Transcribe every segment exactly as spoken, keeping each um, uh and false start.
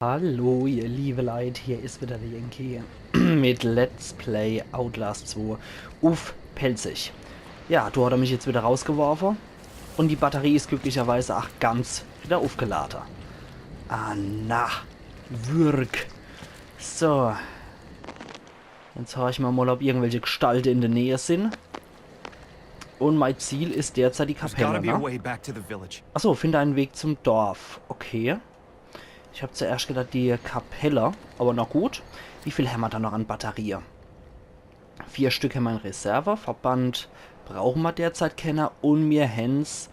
Hallo, ihr liebe Leit, hier is wieder der Yankee mit Let's Play Outlast zwei uff Pälzisch. Ja, do hat er mich jetzt wieder rausgeworfe und die Batterie is glücklicherweise ach ganz wieder uffgelade. Ah, na, würg. So. Jetzt horch mer mal, ob irgendwelche Gestalte in der Nähe sin. Und mein Ziel is derzeit die Kapelle, ne? Achso, finde einen Weg zum Dorf. Okay. Ich hab zuerscht gedacht, die Kapelle. Aber na gut. Wie viel hämmer da noch an Batterie? Vier Stück hämmer in Reserve. Verband brauche mer derzeit kenner. Und mir hän's,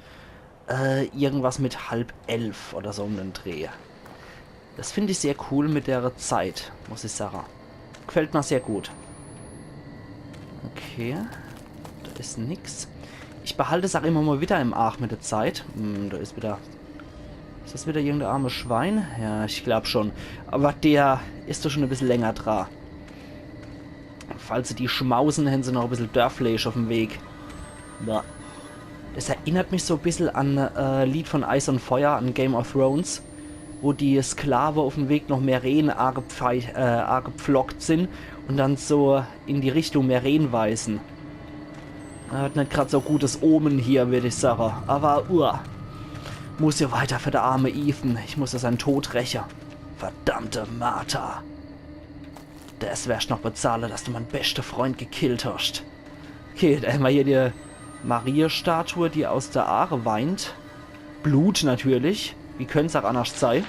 äh, irgendwas mit halb elf oder so um den Dreh. Das find ich sehr cool mit der Zeit, muss ich sage. Gefällt mer sehr gut. Okay. Da is nix. Ich behalte es ach immer mal wieder im Aach mit der Zeit. Hm, da is wieder... Is das wieder irgendein armes Schwein? Ja, ich glaub schon. Aber der is doch schon e bissel länger dra. Falls se die schmausen, hän se noch e bissel Dörrfleisch uff'm Weg. Boah. Das erinnert mich so e bissel an, äh, Lied von Eis und Feuer, an Game of Thrones, wo die Sklave uff'm Weg noch Meereen aagepfei-, äh, aagepflockt sin und dann so in die Richtung Meereen weisen. Hat net grad so gutes Omen hier, würd ich sage. Aber, uah, muss ja weiter für der arme Ethan. Ich muss ja sein Tod räche. Verdammte Martha. Das werscht noch bezahle, dass du mein beste Freund gekillt hast. Okay, da hämmer hier die Maria-Statue, die aus der Aare weint. Blut natürlich. Wie könnt's auch annerscht sei?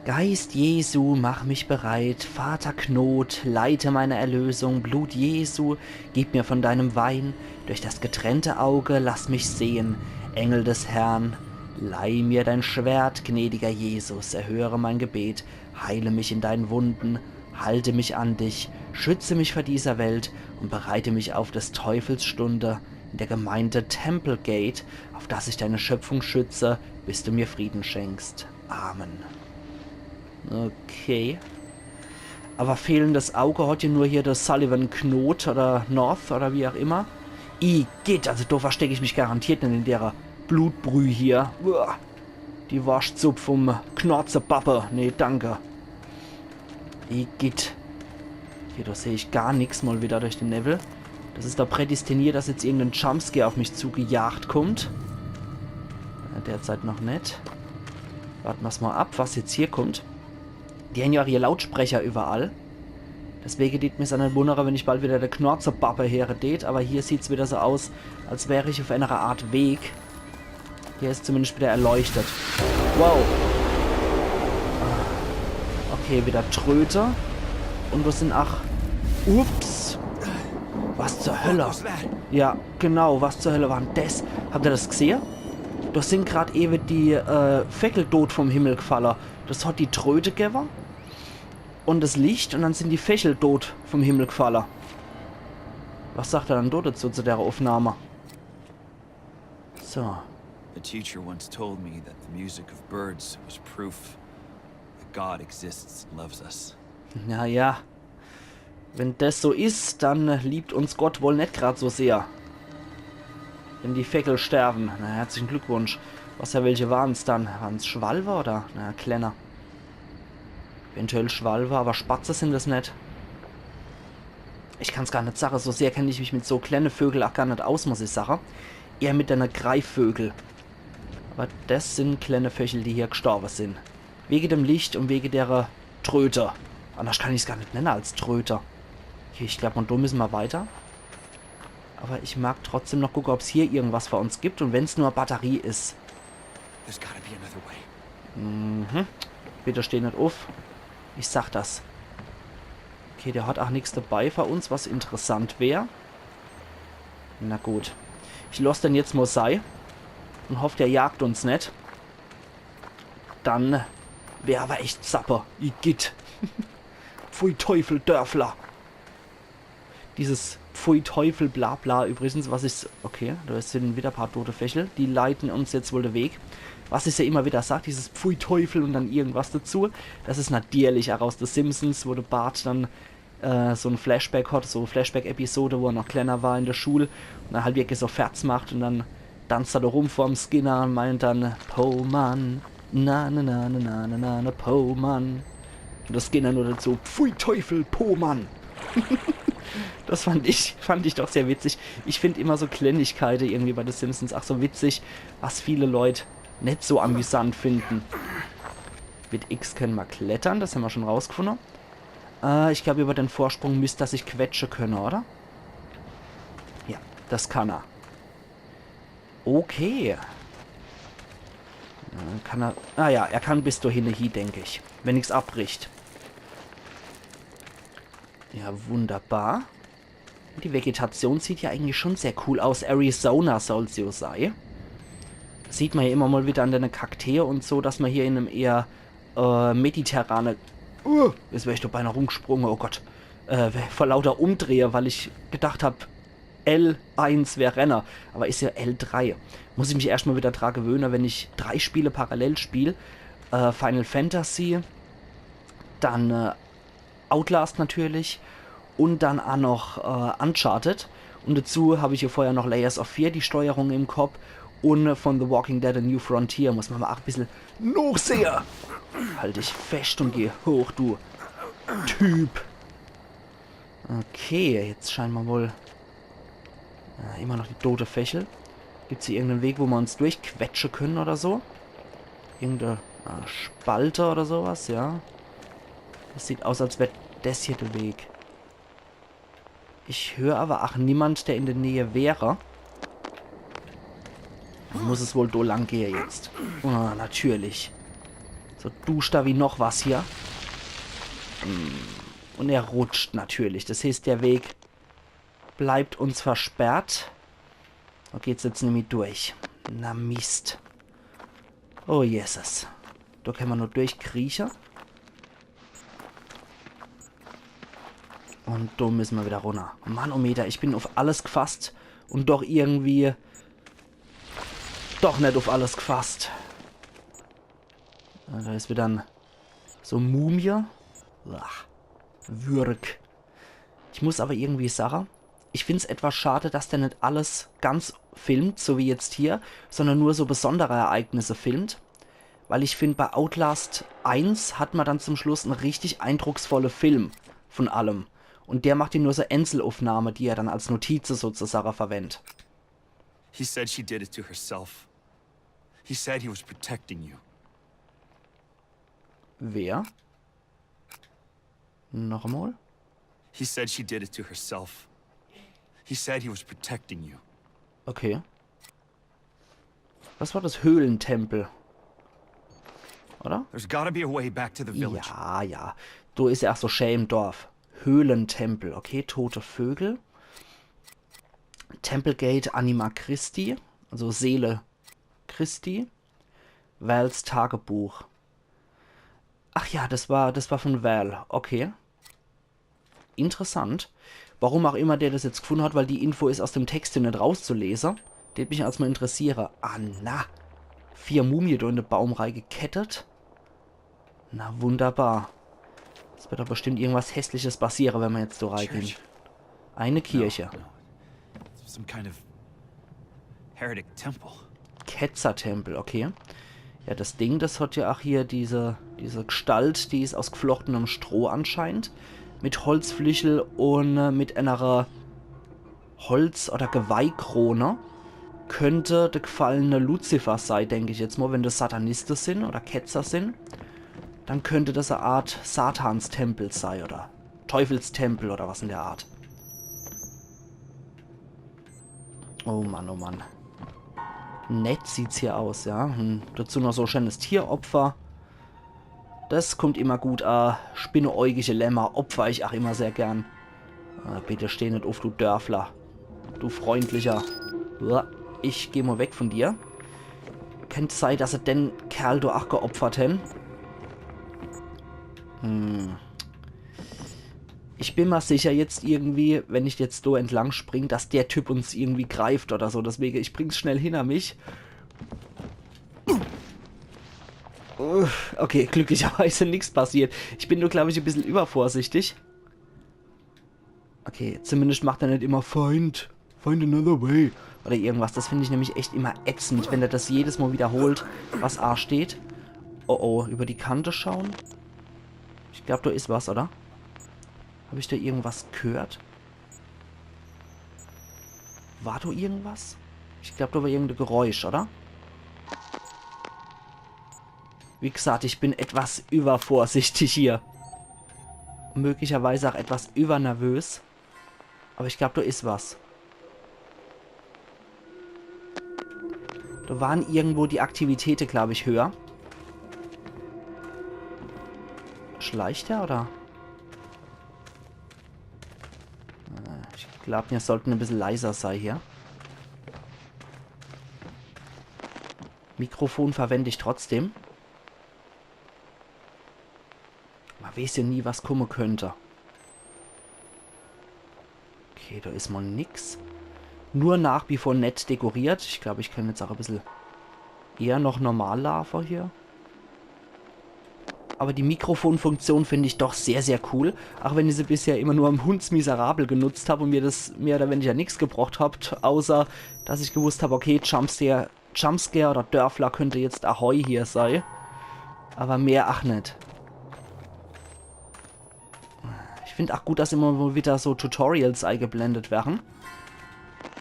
Geist Jesu, mach mich bereit. Vater Knot, leite meine Erlösung. Blut Jesu, gib mir von deinem Wein. Durch das getrennte Auge lass mich sehen. Engel des Herrn, leih mir dein Schwert. Gnädiger Jesus, erhöre mein Gebet. Heile mich in deinen Wunden. Halte mich an dich. Schütze mich vor dieser Welt und bereite mich auf des Teufels Stunde in der Gemeinde Templegate, auf dass ich deine Schöpfung schütze, bis du mir Frieden schenkst. Amen. Okay. Aber fehlendes Auge hat ja nur hier der Sullivan Knot oder North oder wie auch immer. Igitt, also do versteck ich mich garantiert net in dere Blutbrüh hier. Uah. Die Worschtsupp vom Knorzepappe. Nee, danke. Igitt. Okay, do seh ich gar nix mal wieder durch den Newwel. Das is doch prädestiniert, dass jetzt irgendein Jumpscare auf mich zugejagt kommt. Ja, derzeit noch net. Warte mer's mal ab, was jetzt hier kommt. Die hän ja auch hier Lautsprecher überall. Deswege tät mir's auch net wundere, wenn ich bald wieder der Knorzepappe heere tät, aber hier sieht's wieder so aus, als wär ich auf einer Art Weg. Hier is zumindest wieder erleuchtet. Wow. Okay, wieder Tröte. Und das sind, ach. Ups. Was zur Hölle? Ja, genau, was zur Hölle war denn das? Habt ihr das gesehe? Da sind grad ewe die, äh, Feckel dot vom Himmel gefalle. Das hat die Tröte gewwe. Und das Licht und dann sind die Feckel dot vom Himmel gefalle. Was sagt er dann dort dazu, zu der Aufnahme? So. A teacher once told me that the music of birds was proof that God exists and loves us. Na ja. Wenn das so is, dann liebt uns Gott wohl net grad so sehr. Wenn die Feckel sterben. Na, herzlichen Glückwunsch. Was für welche waren's dann? Waren's Schwalbe oder? Na, Klenner. Eventuell Schwalbe, aber Spatze sind es net. Ich kann's gar net sage, so sehr kenn ich mich mit so klenne Vögel auch gar net aus, muss ich sage. Eher mit dene Greifvögel. Aber das sind klenne Vöchel, die hier gestorbe sind. Wege dem Licht und wege dere Tröte. Anders kann ich's gar net nenne als Tröte. Okay, ich glaub, und do müssen wir weiter. Aber ich mag trotzdem noch gucke, ob's hier irgendwas für uns gibt. Und wenn's nur Batterie is. There's gotta be another way. Mhm. Bitte steh net uff. Ich sag das. Okay, der hat auch nix dabei für uns, was interessant wär. Na gut. Ich loss den jetzt mal sei. Und hoff, der jagt uns net. Dann wär aber echt Zappe. Igitt. Pfui Teufel, Dörfler. Dieses Pfui Teufel, bla bla. Übrigens, was ich... Okay, da sind wieder paar tote Vechel. Die leiten uns jetzt wohl den Weg. Was ich ja immer wieder sag, dieses Pfui Teufel und dann irgendwas dazu. Das is natürlich auch aus The Simpsons, wo der Bart dann, äh, so ein Flashback hat, so Flashback-Episode, wo er noch kleiner war in der Schule und dann halt wirklich so Ferz macht und dann tanzt er da rum vorm Skinner und meint dann, Po Mann, Na, na, na, na, na, na, na, na, Pomann. Und das geht dann nur dazu, pfui Teufel, Pomann. Das fand ich, fand ich doch sehr witzig. Ich find immer so Kleinigkeite irgendwie bei The Simpsons ach so witzig, was viele Leut net so amüsant finden. Mit X können ma klettern, das haben ma schon rausgefunden. Äh, ich glaub, über den Vorsprung müsst er sich quetsche können, oder? Ja, das kann er. Okay. Äh, kann er... Ah ja, er kann bis dohin hie, denk ich. Wenn nix abbricht. Ja, wunderbar. Die Vegetation sieht ja eigentlich schon sehr cool aus. Arizona soll's jo sei. Sieht ma ja immer mal wieder an den Kakteen und so, dass ma hier in einem eher äh, mediterrane... Uh, jetzt wär ich doch beinahe rumgesprungen, oh Gott. Äh, vor lauter Umdrehe, weil ich gedacht hab, L eins wär Renner, aber is ja L drei. Muss ich mich erscht mal wieder dra gewöhnen, wenn ich drei Spiele parallel spiel. Äh, Final Fantasy, dann äh, Outlast natürlich und dann ach noch äh, Uncharted. Und dazu hab ich ja vorher noch Layers of Fear, die Steuerung im Kopf. Und äh, von The Walking Dead A New Frontier muss ma mal ach e bissel nochsehe. Halt dich fest und geh hoch, du Typ. Okay, jetzt scheinen ma wohl... Ja, immer noch die tote Fächel. Gibt's hier irgendeinen Weg, wo ma uns durchquetsche können oder so? Irgendeine äh, Spalte oder sowas, ja. Das sieht aus, als wär das hier der Weg. Ich hör aber ach niemand, der in der Nähe wäre. Dann muss es wohl do lang gehe jetzt. Ah, natürlich. So duschter wie noch was hier. Hm. Und er rutscht natürlich. Das heißt, der Weg bleibt uns versperrt. Do geht's jetzt nämlich durch. Na Mist. Oh Jesus. Do kann ma nur durchkrieche. Und do müssen ma wieder runner. Mannometer, ich bin auf alles gefasst und doch irgendwie doch net auf alles gefasst. Äh, do is wieder en, so Mumie. Ach, Würg. Ich muss aber irgendwie sage, ich find's etwas schade, dass der net alles ganz filmt, so wie jetzt hier, sondern nur so besondere Ereignisse filmt. Weil ich find, bei Outlast eins hat ma dann zum Schluss en richtig eindrucksvolle Film von allem. Und der macht ja nur so Einzelaufnahme, die er dann als Notize sozusagen verwendet. He said she did it to herself. He said he was protecting you. Wer? Nochmal? He said she did it to herself. He said he was protecting you. Okay. Was war das? Höhlentempel. Oder? There's gotta be a way back to the village. Ja, ja. Do is ja ach so schä im Dorf. Höhlentempel. Okay, tote Vögel. Templegate Anima Christi. Also Seele Christi. Vals Tagebuch. Ach ja, das war, das war von Val. Okay. Interessant. Warum auch immer der das jetzt gefunden hat, weil die Info is aus dem Text hier net rauszulesen. Tät mich als mal interessiere. Ah, na. Vier Mumie do in de Baum reigekettet. Na, wunderbar. Es wird doch bestimmt irgendwas Hässliches passiere, wenn ma jetzt do reigehn. Church. Eine Kirche. No, no. Some kind of heretic temple. Ketzertempel, okay. Ja, das Ding, das hat ja ach hier diese, diese Gestalt, die is aus geflochtenem Stroh anscheinend. Mit Holzflichel und äh, mit einer Holz- oder Geweihkrone. Könnt de gefallene Luzifer sei, denk ich jetzt mal, wenn das Sataniste sin oder Ketzer sin. Dann könnt das e Art Satanstempel sei oder Teufelstempel oder was in der Art. Oh Mann, oh Mann. Nett sieht's hier aus, ja. Hm. Dazu noch so e schönes Tieropfer. Das kommt immer gut a. Spinneäugische Lämmer opfer ich ach immer sehr gern. Äh, bitte steh net uff, du Dörfler. Du freundlicher. Uah, ich geh mal weg von dir. Könnt sei, dass se den Kerl do ach geopfert hän. Hm. Ich bin ma sicher jetzt irgendwie, wenn ich jetzt do entlang spring, dass der Typ uns irgendwie greift oder so. Deswege, ich bring's schnell hinter mich. Uff, okay, glücklicherweise nix passiert. Ich bin nur, glaub ich, e bissel übervorsichtig. Okay, zumindest macht er net immer Find, find another way oder irgendwas. Das find ich nämlich echt immer ätzend, wenn er das jedes Mal wiederholt, was a steht. Oh oh, über die Kante schauen. Ich glaub, do is was, oder? Hab ich do irgendwas gehört? War do irgendwas? Ich glaub, do war irgend e Geräusch, oder? Wie gesagt, ich bin etwas übervorsichtig hier. Möglicherweise auch etwas übernervös. Aber ich glaub, do is was. Do waren irgendwo die Aktivitäte, glaub ich, höher. Schleicht er, oder? Äh, ich glaub, mir sollten e bissel leiser sei hier. Mikrofon verwend ich trotzdem. Man weeß ja nie, was kumme könnt. Okay, do is mal nix. Nur nach wie vor nett dekoriert. Ich glaub, ich kann jetzt auch e bissel eher noch normal laafe hier. Aber die Mikrofonfunktion find ich doch sehr, sehr cool. Auch wenn ich se bisher immer nur im Hundsmiserabel genutzt hab und mir das mehr oder weniger nix gebrocht hat, außer dass ich gewusst hab, okay, Jumpscare, Jumpscare oder Dörfler könnt jetzt ahoi hier sei. Aber mehr ach net. Ich find auch gut, dass immer mal wieder so Tutorials eigeblendet werden.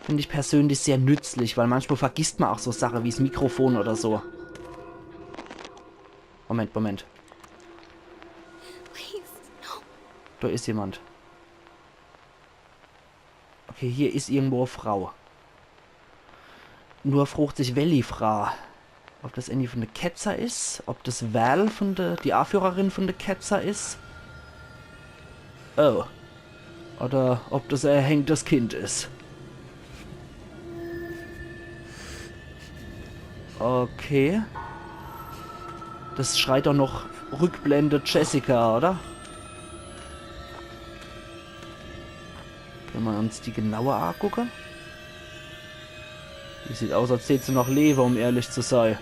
Find ich persönlich sehr nützlich, weil manchmal vergisst man auch so Sache wie's Mikrofon oder so. Moment, Moment. Please, no. Do is jemand. Okay, hier is irgendwo e Frau. Nur frogt sich, welli Frau. Ob das ääni von de Ketzer is, ob das Val von de, die Aführerin von de Ketzer is. Oh. Oder ob das e erhängtes Kind is. Okay. Das schreit doch noch Rückblende Jessica, oder? Wenn mer uns die genauer angucke. Die sieht aus, als tät se noch lewe, um ehrlich zu sei. Äh,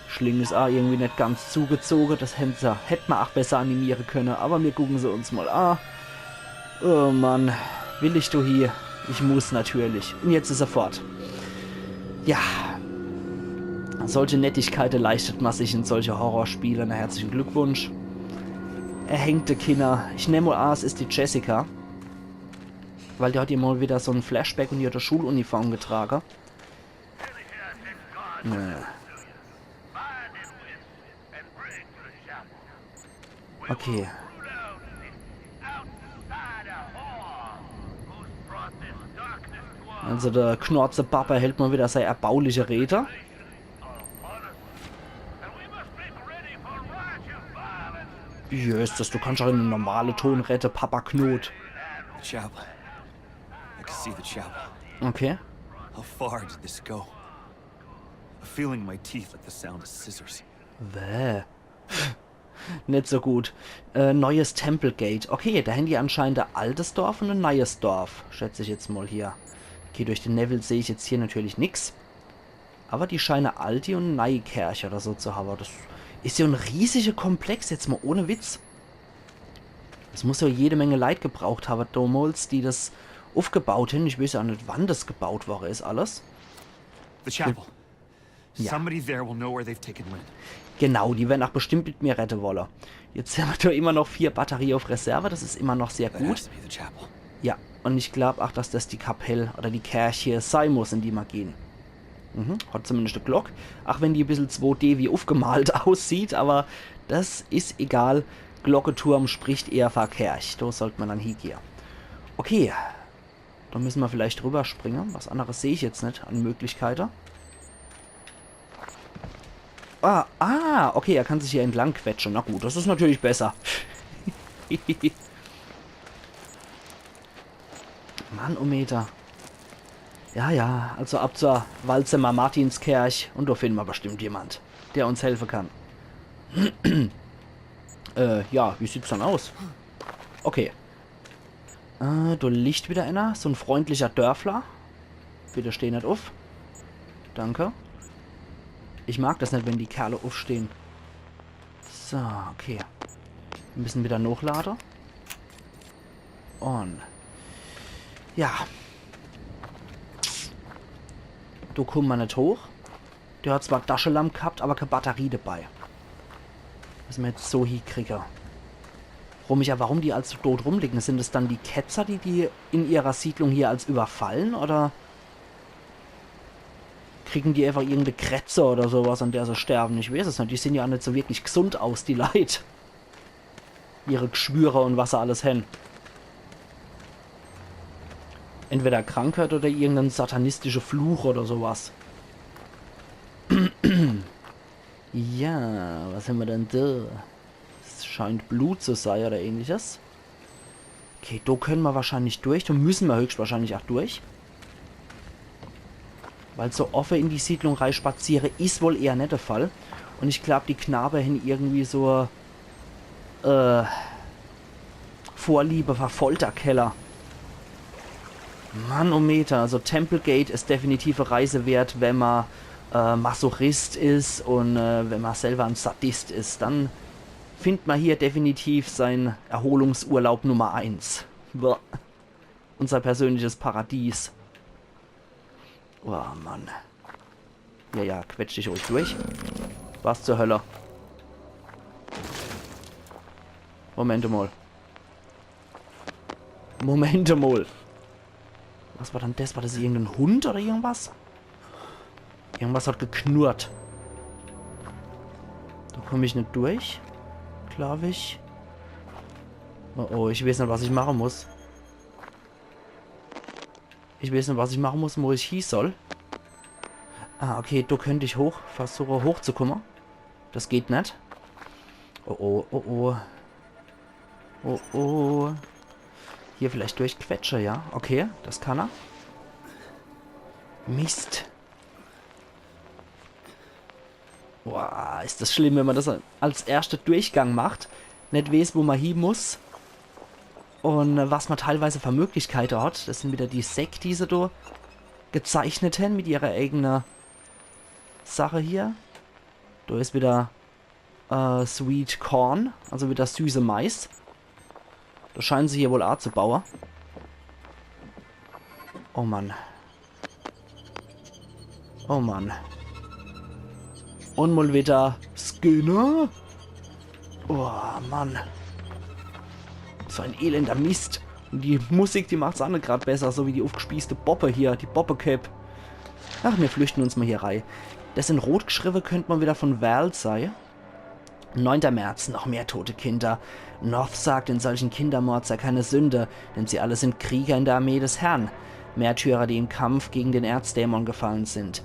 Schling is aa irgendwie net ganz zugezoge. Das hätt se, hätt mer aa besser animiere könne, aber mir gucken se uns mal aa. Oh Mann, will ich do hie? Ich muss natürlich. Und jetzt is er fort. Ja. Solche Nettigkeite leistet man sich in solche Horrorspiele. Na, herzlichen Glückwunsch. Erhängte Kinner. Ich nemm mal an, es is die Jessica. Weil die hat immer wieder so en Flashback und ihre Schuluniform getrage. Naja. Okay. Also der Knorze Papa hält mal wieder sei erbauliche Rede. Jesses, du kannst doch in en normale Ton redde, Papa Knot. The chapel. I can see the chapel. Okay. How far did this go? I'm feeling my teeth like the sound of scissors. Bäh. Net so gut. Äh, neues Templegate. Okay, do hän die anscheinend e altes Dorf und e neies Dorf. Schätz ich jetzt mal hier. Okay, durch den Newwel seh ich jetzt hier natürlich nix. Aber die scheine alti und neii Kerch oder so zu hawwe. Das is ja en riesige Komplex, jetzt mal ohne Witz. Das muss ja jede Menge Leit gebraucht hawwe, domols, die das ufgebaut hän. Ich weeß ja net, wann das gebaut worre is, alles. The chapel. Ja. Somebody there will know where they've taken Lynn. Genau, die werre aa bestimmt mit mir redde wolle. Jetzt hän mer do immer noch vier Batterie auf Reserve, das is immer noch sehr gut. That has to be the chapel. Ja, und ich glaub aa, dass das die Kapell oder die Kerch hier sei muss, in die mer gehn. Mhm, hat zumindest e Glock. Ach wenn die e bissel zwo D wie ufgemalt aussieht, aber das is egal. Glocketurm spricht eher fer Kerch. Do sollt mer dann hiegehe. Okay. Do müsse mer vielleicht drüber springe. Was anderes seh ich jetzt net an Möglichkeite. Ah, ah, okay, er kann sich hier entlang quetsche. Na gut, das is natürlich besser. Mannometer. Ja, ja, also ab zur Walzemer Martinskerch und do finne mer bestimmt jemand, der uns helfe kann. Äh, ja, wie sieht's dann aus? Okay. Äh, do liegt wieder einer, so en freundlicher Dörfler. Bitte steh net uf. Danke. Ich mag das net, wenn die Kerle ufstehn. So, okay. Mir müsse wieder nochlade. Und ja. Do kumme mer net hoch. Der hat zwar Taschelamp gehabt, aber kä Batterie dabei. Müsse mer jetzt so hiekriege. Froo mich ja, warum die als so dot rumliege. Sin es dann die Ketzer, die die in ihrer Siedlung hier als überfallen, oder kriegen die einfach irgende Krätze oder sowas, an der se sterben? Ich weeß es net. Die sehen ja net so wirklich gesund aus, die Leit. Ihre Geschwüre und was se alles hen. Entweder Krankheit oder irgenden satanistische Fluch oder sowas. Ja, was hen mer denn do? Es scheint Blut zu sei oder ähnliches. Okay, do könne mer wahrscheinlich durch. Do müsse mer höchstwahrscheinlich ach durch. Weil so offe in die Siedlung reispaziere is wohl eher net de Fall. Und ich glaub, die Knabe hen irgendwie so äh, Vorliebe für Folterkeller. Mann, oh Meter, also Temple Gate is definitiv e Reise wert, wenn mer äh, Masochist is und äh, wenn mer selber en Sadist is, dann findt mer hier definitiv sein Erholungsurlaub Nummer eins. Boah. Und sein persönliches Paradies. Oh Mann. Ja, ja, quetsch dich ruhig durch. Was zur Hölle? Moment mal. Moment mal. Was war dann das? War das irgendein Hund oder irgendwas? Irgendwas hat geknurrt. Da komm ich net durch, glaub ich. Oh, oh, ich weiß net, was ich machen muss. Ich weiß net, was ich machen muss, wo ich hie soll. Ah, okay, da könnt ich hoch, versuche hochzukommen. Das geht net. Oh, oh, oh, oh. Oh, oh. Hier vielleicht durchquetsche, ja. Okay, das kann er. Mist. Boah, is das schlimm, wenn man das als erster Durchgang macht. Net weiß, wo man hie muss. Und äh, was man teilweise für Möglichkeiten hat. Das sind wieder die Sek, die se da gezeichnet hen mit ihrer eigenen Sache hier. Da is wieder äh, Sweet Corn, also wieder süße Mais. Das scheinen se hier wohl abzubauen. Oh Mann. Oh Mann. Und mal wieder Skinner. Oh Mann. So ein elender Mist. Und die Musik, die macht's auch net grad besser, so wie die aufgespießte Boppe hier, die Boppe-Cap. Ach, wir flüchten uns mal hier rei. Das in Rot geschrieben, könnt man wieder von Val sei. Neunter März, noch mehr tote Kinder. Noth sagt, in solchen Kindermord sei keine Sünde, denn sie alle sind Krieger in der Armee des Herrn. Märtyrer, die im Kampf gegen den Erzdämon gefallen sind.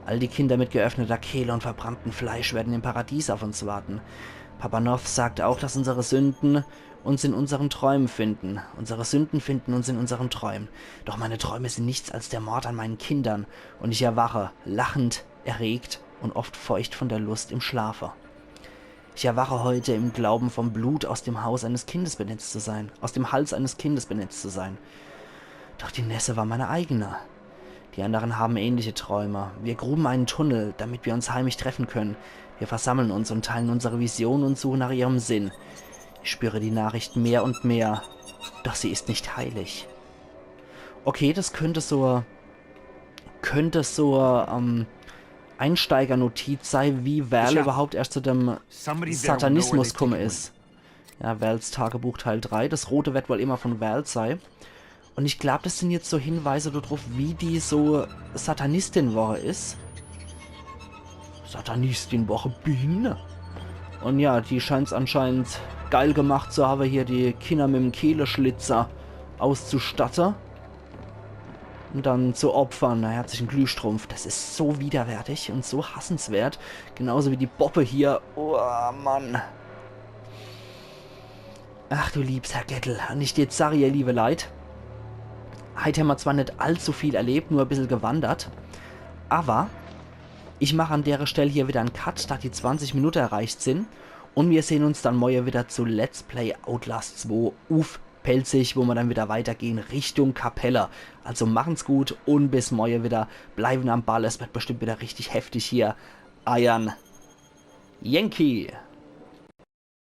All die Kinder mit geöffneter Kehle und verbranntem Fleisch werden im Paradies auf uns warten. Papa Noth sagt auch, dass unsere Sünden uns in unseren Träumen finden. Unsere Sünden finden uns in unseren Träumen. Doch meine Träume sind nichts als der Mord an meinen Kindern. Und ich erwache, lachend, erregt und oft feucht von der Lust im Schlafe. Ich erwache heute im Glauben, vom Blut aus dem Haus eines Kindes benetzt zu sein, aus dem Hals eines Kindes benetzt zu sein. Doch die Nässe war meine eigene. Die anderen haben ähnliche Träume. Wir gruben einen Tunnel, damit wir uns heimlich treffen können. Wir versammeln uns und teilen unsere Vision und suchen nach ihrem Sinn. Ich spüre die Nachricht mehr und mehr. Doch sie ist nicht heilig. Okay, das könnte so, könnte so ähm, Einsteigernotiz sei, wie Val überhaupt erst zu dem Satanismus komme is. Ja, Vals Tagebuch Teil drei. Das Rote wird wohl immer von Val sei. Und ich glaub, das sind jetzt so Hinweise darauf, wie die so Satanistin worre is. Satanistin worre bin. Und ja, die scheint's anscheinend geil gemacht zu haben, hier die Kinder mit dem Kehleschlitzer auszustatten. Und dann zu opfern. Na, er hat sich en Glühstrumpf. Das is so widerwärtig und so hassenswert. Genauso wie die Boppe hier. Oh, Mann. Ach du liebs Herrgöttel, und ich jetzt sag, ihr liebe Leit, heit hämmer zwar net allzu viel erlebt, nur e bissel gewandert, aber ich mach an dere Stell hier wieder en Cut, da die zwanzig Minute erreicht sin, und wir sehn uns dann morje wieder zu Let's Play Outlast zwei uff Pälzisch, wo mer dann wieder weitergehn Richtung Kapelle. Also machen's gut und bis morje wieder, bleiwen am Ball, es wird bestimmt wieder richtig heftig hier. Eiern Yankee.